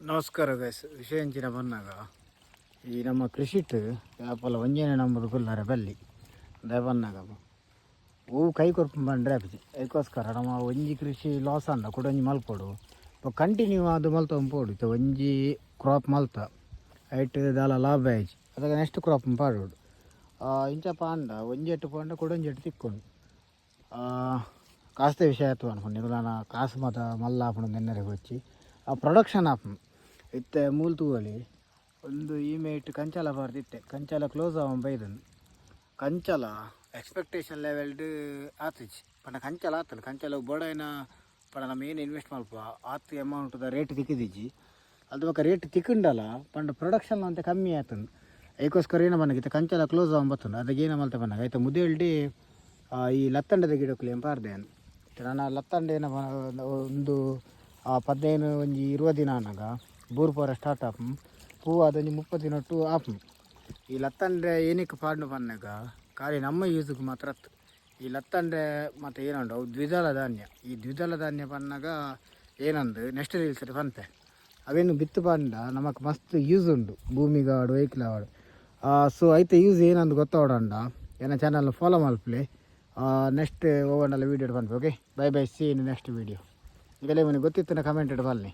ನಮಸ್ಕಾರ ಗೈಸ್. ವಿಷಯ ಎಂಚಿನ ಬಂದಾಗ, ಈ ನಮ್ಮ ಕೃಷಿಟ್ ಯಾಪಲ ಒಂಜೇನೆ ನಂಬುದು ಕುಲ್ಲರೆ ಬಲ್ಲಿ. ದಾಯೆ ಬಂದಾಗ ಹೂ ಕೈ ಕೊರ್ಪು ಬಂದ್ರೆ ಆಪುಜಿ. ಅದಕ್ಕೋಸ್ಕರ ನಮ್ಮ ಒಂಜಿ ಕೃಷಿ ಲಾಸ್ ಅಂಡ ಕುಡೊಂಜಿ ಮಲ್ಪೊಡು. ಕಂಟಿನ್ಯೂ ಆದ್ ಮಲ್ತೊಂದು ಪೋಡು. ಇತ್ತೆ ಒಂಜಿ ಕ್ರಾಪ್ ಮಲ್ತ, ಐಟ್ ದಾಲ ಲಾಭ ಆಯ್ಜಿ, ಅದಕ್ಕೆ ನೆಕ್ಸ್ಟ್ ಕ್ರಾಪ್ ಪಾಡೋಡು. ಇಂಚ ಪಾಂಡ ಒಂಜಿ ಎಟ್ಟು ಪೋಂಡ ಕುಡೊಂಜಿ ಎಟ್ಟು ತಿಕ್ಕೊಂಡು ಕಾಸ್ದ ವಿಷಯ ಆಯ್ತು ಅನ್ಕೊಂಡು ನಿಕುಲಾನ ಕಾಸು ಮಾತ ಮಲ್ಲ ಆಪುಂಡು ನೆನ್ನರೆ ಬೊಚ್ಚಿ. ಆ ಪ್ರೊಡಕ್ಷನ್ ಆಪುಂಡು. ಇತ್ತೆ ಮೂಲು ತೂವೊಲಿ, ಒಂದು ಈ ಮೇಟ್ ಕಂಚಾಲ ಪಾರ್ದಿತ್ತೆ. ಕಂಚಾಲ ಕ್ಲೋಸ್ ಆವೊಂದು ಬೈದುಂಡು. ಕಂಚಲ ಎಕ್ಸ್ಪೆಕ್ಟೇಷನ್ ಲೆವೆಲ್ಡ್ ಆತಿಜಿ ಪಂಡ ಕಂಚಲ ಆತಂಡು. ಕಂಚಲ ಬೋಡಾಯಿನ ಪಂಡ ನಮ್ಮ ಏನು ಇನ್ವೆಸ್ಟ್ ಮಲ್ಪ ಆತ್ ಅಮೌಂಟ್ದ ರೇಟ್ ತಿಕ್ಕಿದಿಜ್ಜಿ. ಅದು ಬೊಕ ರೇಟ್ ತಿಕ್ಕಂಡಲ ಪಂಡ ಪ್ರೊಡಕ್ಷನ್ ಅಂತ ಕಮ್ಮಿ ಆತಂಡು. ಐಕೋಸ್ಕರ ಏನ ಪನ್ನಗ, ಇತ್ತೆ ಕಂಚಲ ಕ್ಲೋಸ್ ಆವೊಂದು ಬತ್ತುಂಡು. ಅದಕ್ಕೆ ಏನ ಮಲ್ತ ಪನ್ನಗ, ಐತ ಮುದೇಲ್ಡಿ ಈ ಲತ್ತಂಡದ ಗಿಡಕ್ಕುಲು ಏನ್ ಪಾರ್ದೆ. ಇತ್ತೆ ನನ ಲತ್ತಂಡೆ ಏನ ಒಂದು 15 ಒಂಜಿ 20 ದಿನ ಆನಗ ಬೂರು ಪೋರ ಸ್ಟಾರ್ಟ್ ಆಪುಂಡು. ಪೂ ಅದೊಂಜಿ 30 ದಿನೊಟ್ಟು ಆಪುಂಡು. ಈ ಲತ್ತಂಡೆ ಏನಕ್ಕೆ ಪಾಡ್ನು ಪನ್ನಗ, ಖಾಲಿ ನಮ್ಮ ಯೂಸ್ಗೆ ಮಾತ್ರ ಅತ್ತು. ಈ ಲತ್ತಂಡೆ ಮತ್ತು ಏನುಂಡು, ಅವು ದ್ವಿದಳ ಧಾನ್ಯ. ಈ ದ್ವಿದಳ ಧಾನ್ಯ ಪನ್ನಗ ಏನಂದು ನೆಕ್ಸ್ಟ್ ರೀಲ್ಸ್ ಪನ್ಪೆ. ಅವೇನು ಬಿತ್ತು ಪಂಡ ನಮಕ್ ಮಸ್ತ್ ಯೂಸ್ ಉಂಡು, ಭೂಮಿಗಾಡು, ವೆಹಿಕಲ್ ಆವಡ್. ಸೊ ಐತ ಯೂಸ್ ಏನಂದು ಗೊತ್ತಾವಡಂಡ ಎನ್ನ ಚಾನಲ್ ಫಾಲೋ ಮಲ್ಪಲೆ. ನೆಕ್ಸ್ಟ್ ಓವಂಡಲ ವೀಡಿಯೋ ಪನ್ಪೆ. Okay, bye bye, see in next video. ಈಗಲೇ ಮನೆ ಗೊತ್ತಿತ್ತು, ಕಮೆಂಟ್ ಬನ್ನಿ.